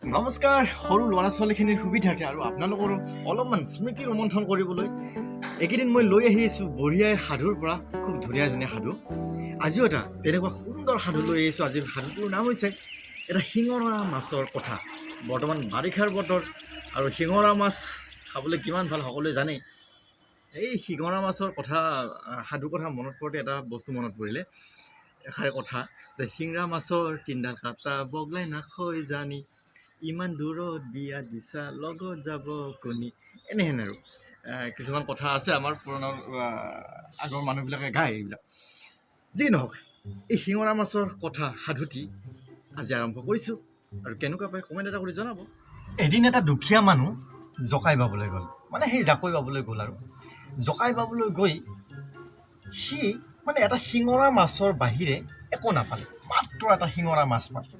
নমস্কাৰ। সৰু ল'ৰা ছোৱালীখিনিৰ সুবিধাৰ্থে আৰু আপোনালোকৰো অলপমান স্মৃতি ৰোমন্থন কৰিবলৈ এইকেইদিন মই লৈ আহি আছোঁ বঢ়িয়াই সাধুৰ পৰা খুব ধুনীয়া ধুনীয়া সাধু। আজিও এটা তেনেকুৱা সুন্দৰ সাধু লৈ আহিছোঁ। আজিৰ সাধুটোৰ নাম হৈছে এটা শিঙৰা মাছৰ কথা। বৰ্তমান বাৰিষাৰ বতৰ আৰু শিঙৰা মাছ খাবলৈ কিমান ভাল সকলোৱে জানেই। এই শিঙৰা মাছৰ কথা, সাধু কথা মনত পৰোঁতে এটা বস্তু মনত পৰিলে, এষাৰ কথা যে শিঙৰা মাছৰ তিনিডাল কাটা বগলাই নাখৈ জানি, ইমান দূৰত বিয়া দিছা লগত যাব কোনি, এনেহেন আৰু কিছুমান কথা আছে আমাৰ পুৰণা আগৰ মানুহবিলাকে গায় এইবিলাক। যি নহওক, এই শিঙৰা মাছৰ কথা সাধুটি আজি আৰম্ভ কৰিছোঁ আৰু কেনেকুৱা পায় কমেণ্ট এটা কৰি জনাব। এদিন এটা দুখীয়া মানুহ জকাই বাবলৈ গ'ল, মানে সেই জাকৈ বাবলৈ গ'ল। আৰু জকাই বাবলৈ গৈ সি মানে এটা শিঙৰা মাছৰ বাহিৰে একো নাপালে, মাত্ৰ এটা শিঙৰা মাছ পালে।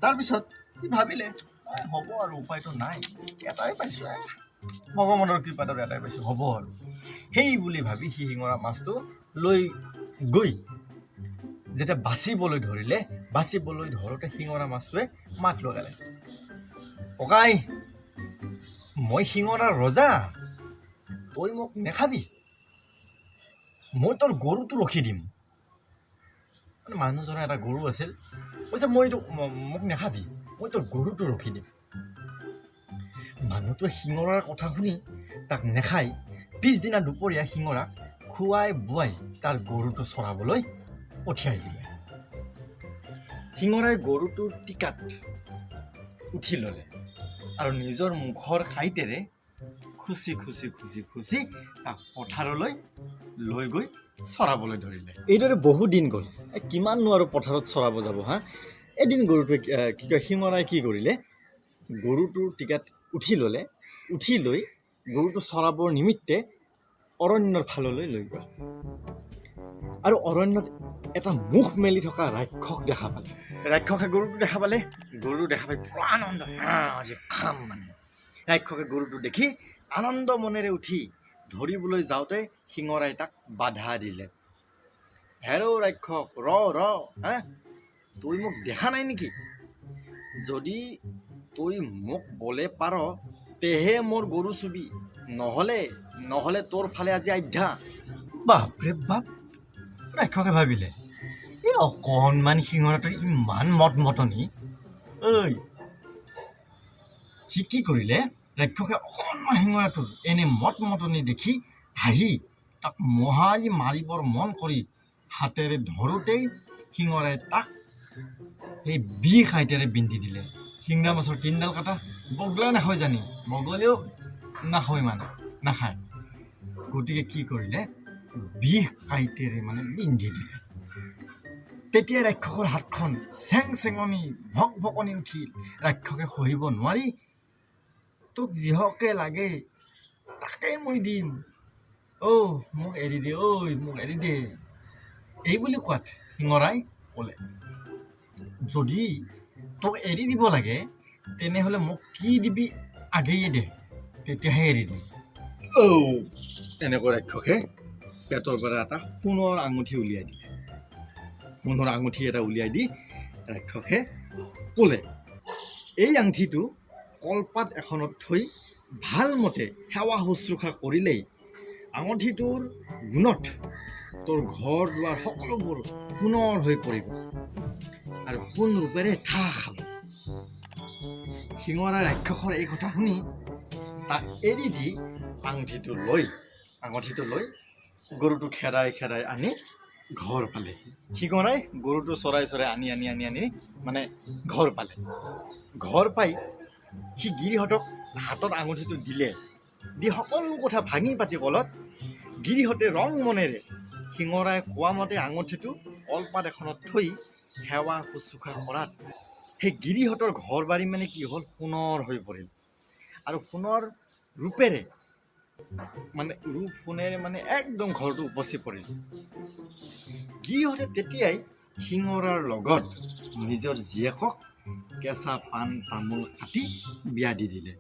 তাৰপিছত সি ভাবিলে, "এ, হ'ব আৰু, উপায়টো নাই, এটাই পাইছোঁ, ভগৱানৰ কৃপাত আৰু এটাই পাইছোঁ, হ'ব আৰু।" সেই বুলি ভাবি সি শিঙৰা মাছটো লৈ গৈ যেতিয়া বাচিবলৈ ধৰিলে, বাচিবলৈ ধৰোঁতে শিঙৰা মাছটোৱে মাত লগালে, "ককাই, মই শিঙৰাৰ ৰজা, তই মোক নেখাবি, মই তোৰ গৰুটো ৰখি দিম।" মানে মানুহজনৰ এটা গৰু আছিল। কৈছে, "মই এইটো মোক নেখাবি, মই তোৰ গৰুটো ৰখি দিম।" মানুহটোৱে শিঙৰাৰ কথা শুনি তাক নেখাই পিছদিনা দুপৰীয়া শিঙৰাক খুৱাই বোৱাই তাৰ গৰুটো চৰাবলৈ পঠিয়াই দিলে। শিঙৰাই গৰুটোৰ টিকাত উঠি ল'লে আৰু নিজৰ মুখৰ কাঁইটেৰে খুচি খুচি খুচি খুচি তাক পথাৰলৈ লৈ গৈ চৰাবলৈ ধৰিলে। এইদৰে বহু দিন গ'ল। কিমাননো আৰু পথাৰত চৰাব যাব হা। এদিন গৰুটোৱে কি কয়, শিঙৰাই কি কৰিলে, গৰুটোৰ টিকাত উঠি ল'লে। উঠি লৈ গৰুটো চৰাবৰ নিমিত্তে অৰণ্যৰ ফাললৈ লৈ গ'ল আৰু অৰণ্যত এটা মুখ মেলি থকা ৰাক্ষস দেখা পালে। ৰাক্ষসে গৰুটো দেখা পালে। গৰুটো দেখা পাই পুৰা আনন্দ, "হা, আজি খাম।" মানে ৰাক্ষসে গৰুটো দেখি আনন্দ মনেৰে উঠি ধৰিবলৈ যাওঁতে শিঙৰাই তাক বাধা দিলে, "হেৰৌ ৰাক্ষস, ৰ ৰ, হা, তই মোক দেখা নাই নেকি? যদি তই মোক বলে পাৰ তেহে মোৰ গৰু চুবি, নহ'লে তোৰ ফালে আজি আধ্যা।" বাপৰে বাপ, ৰাক্ষসে ভাবিলে, এই অকণমান শিঙৰাটোৰ ইমান মত মতনি ঐ। সি কি কৰিলে, ৰাক্ষসে অকণমান শিঙৰাটোৰ এনে মত মতনি দেখি হাঁহি তাক মোহাৰি মাৰিবৰ মন কৰি হাতেৰে ধৰোঁতেই শিঙৰাই তাক সেই বিষ কাঁইটেৰে বিন্ধি দিলে। শিঙৰা মাছৰ তিনিডাল কাটা বগলাই নাখায় জানি, বগলেও নাখায়, মানে নাখায়। গতিকে কি কৰিলে, বিষ কাঁইটেৰে মানে বিন্ধি দিলে। তেতিয়া ৰাক্ষসৰ হাতখন চেং চেঙনি ভক ভকনি উঠিল। ৰাক্ষসে সহিব নোৱাৰি, "তোক যিহকে লাগে তাকে মই দিম, অ' মোক এৰি দে, ঐ মোক এৰি দে।" এই বুলি কোৱাত শিঙৰাই ক'লে, "যদি তোক এৰি দিব লাগে তেনেহ'লে মোক কি দিবি আগেয়ে দে, তেতিয়াহে এৰি দিম।" অ' এনেকৈ ৰাক্ষসে পেটৰ পৰা এটা সোণৰ আঙুঠি উলিয়াই দিলে। সোণৰ আঙুঠি এটা উলিয়াই দি ৰাক্ষসে ক'লে, "এই আঙুঠিটো কলপাত এখনত থৈ ভালমতে সেৱা শুশ্ৰূষা কৰিলেই আঙুঠিটোৰ গুণত তোৰ ঘৰ দুৱাৰ সকলোবোৰ সোণৰ হৈ পৰিব আৰু সোণ ৰূপেৰে ঠাহ খাব।" শিঙৰা ৰাক্ষসৰ এই কথা শুনি তাক এৰি দি আঙুঠিটো লৈ গৰুটো খেদাই খেদাই আনি ঘৰ পালে। শিঙৰাই গৰুটো চৰাই চৰাই আনি আনি আনি আনি মানে ঘৰ পালে। ঘৰ পাই সি গিৰিহঁতক হাতত আঙুঠিটো দিলে। দি সকলো কথা ভাঙি পাতি ক'লত গিৰিহঁতে ৰং মনেৰে শিঙৰাই কোৱা মতে আঙুঠিটো কলপাত এখনত থৈ সেৱা শুশ্ৰূষা কৰাত সেই গিৰিহঁতৰ ঘৰ বাৰী মানে কি হ'ল, সোণৰ হৈ পৰিল আৰু সোণৰ ৰূপেৰে মানে ৰূপ সোণেৰে মানে একদম ঘৰটো উপচি পৰিল। গিৰিহঁতে তেতিয়াই শিঙৰাৰ লগত নিজৰ জীয়েকক কেঁচা পাণ তামোল কাটি বিয়া দি দিলে।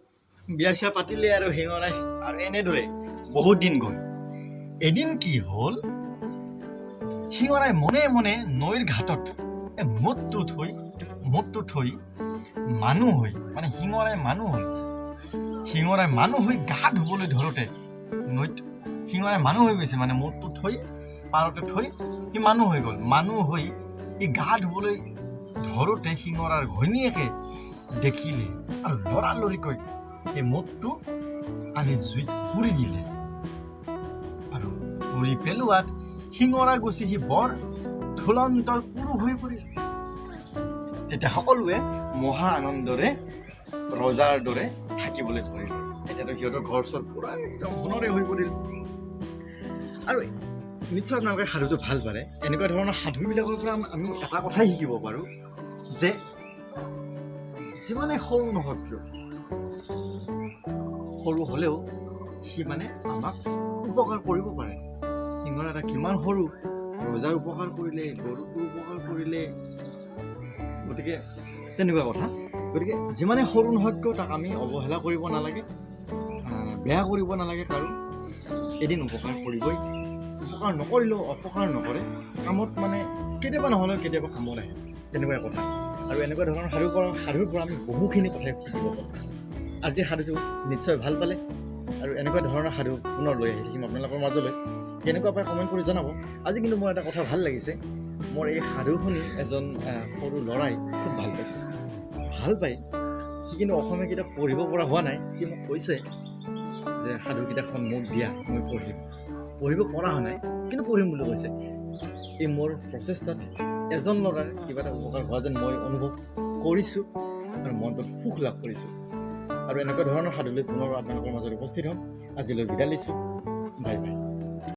বিয়া চিয়া পাতিলে আৰু শিঙৰাই আৰু এনেদৰে বহুত দিন গ'ল। এদিন কি হ'ল, শিঙৰাই মনে মনে নৈৰ ঘাটত এই মোটটো থৈ মানুহ হৈ, মানে শিঙৰাই মানুহ হ'ল, শিঙৰাই মানুহ হৈ গা ধুবলৈ ধৰোঁতে নৈত শিঙৰাই মানুহ হৈ গৈছে, মানে মূৰটো থৈ পাৰতে থৈ সি মানুহ হৈ গ'ল। মানুহ হৈ সি গা ধুবলৈ ধৰোঁতে শিঙৰাৰ ঘৈণীয়েকে দেখিলে আৰু লৰালৰিকৈ সেই মূৰটো আনি জুইত পুৰি দিলে। আৰু পুৰি পেলোৱাত শিঙৰা গুচি সি বৰ থুলন্তৰ পুৰুষ হৈ পৰিল। তেতিয়া সকলোৱে মহা আনন্দৰে ৰজাৰ দৰে থাকিবলৈ ধৰিলে। এতিয়াতো সিহঁতৰ ঘৰ চৰ পূৰা একদম সোণৰে হৈ পৰিল। আৰু নিশ্চয় আপোনালোকে সাধুটো ভাল পালে। এনেকুৱা ধৰণৰ সাধুবিলাকৰ পৰা আমি এটা কথাই শিকিব পাৰোঁ যে যিমানে সৰু নহওক কিয়, সৰু হ'লেও সি মানে আমাক উপকাৰ কৰিব পাৰে। শিঙৰা এটা কিমান সৰু, ৰজাৰ উপকাৰ কৰিলে, গৰুটোৰ উপকাৰ কৰিলে। গতিকে তেনেকুৱা কথা। গতিকে যিমানে সৰু নহওক কিয় তাক আমি অৱহেলা কৰিব নালাগে, বেয়া কৰিব নালাগে কাৰো। এদিন উপকাৰ কৰিবই। উপকাৰ নকৰিলেও অপকাৰ নকৰে, কামত মানে কেতিয়াবা নহ'লেও কেতিয়াবা কামত আহে, তেনেকুৱা কথা। আৰু এনেকুৱা ধৰণৰ সাধুৰ পৰা আমি বহুখিনি কথাই শিকিব পাৰোঁ। আজিৰ সাধুটো নিশ্চয় ভাল পালে আৰু এনেকুৱা ধৰণৰ সাধু পুনৰ লৈ আহি থাকিম আপোনালোকৰ মাজলৈ। কেনেকুৱা পায় কমেণ্ট কৰি জনাব। আজি কিন্তু মোৰ এটা কথা ভাল লাগিছে, মোৰ এই সাধু শুনি এজন সৰু ল'ৰাই খুব ভাল পাইছে। ভাল পাই সি কিন্তু অসমীয়া কিতাপ পঢ়িব পৰা হোৱা নাই। সি মোক কৈছে যে সাধু কিতাপখন মোক দিয়া, মই পঢ়িম। পঢ়িব পৰা হোৱা নাই কিন্তু পঢ়িম বুলি কৈছে। এই মোৰ প্ৰচেষ্টাত এজন ল'ৰাৰ কিবা এটা উপকাৰ হোৱা যেন মই অনুভৱ কৰিছোঁ আৰু মনটোত সুখ লাভ কৰিছোঁ। আৰু এনেকুৱা ধৰণৰ সাধুলৈ পুনৰ আপোনালোকৰ মাজত উপস্থিত হ'ম। আজিলৈ বিদায় লৈছোঁ। Bye bye.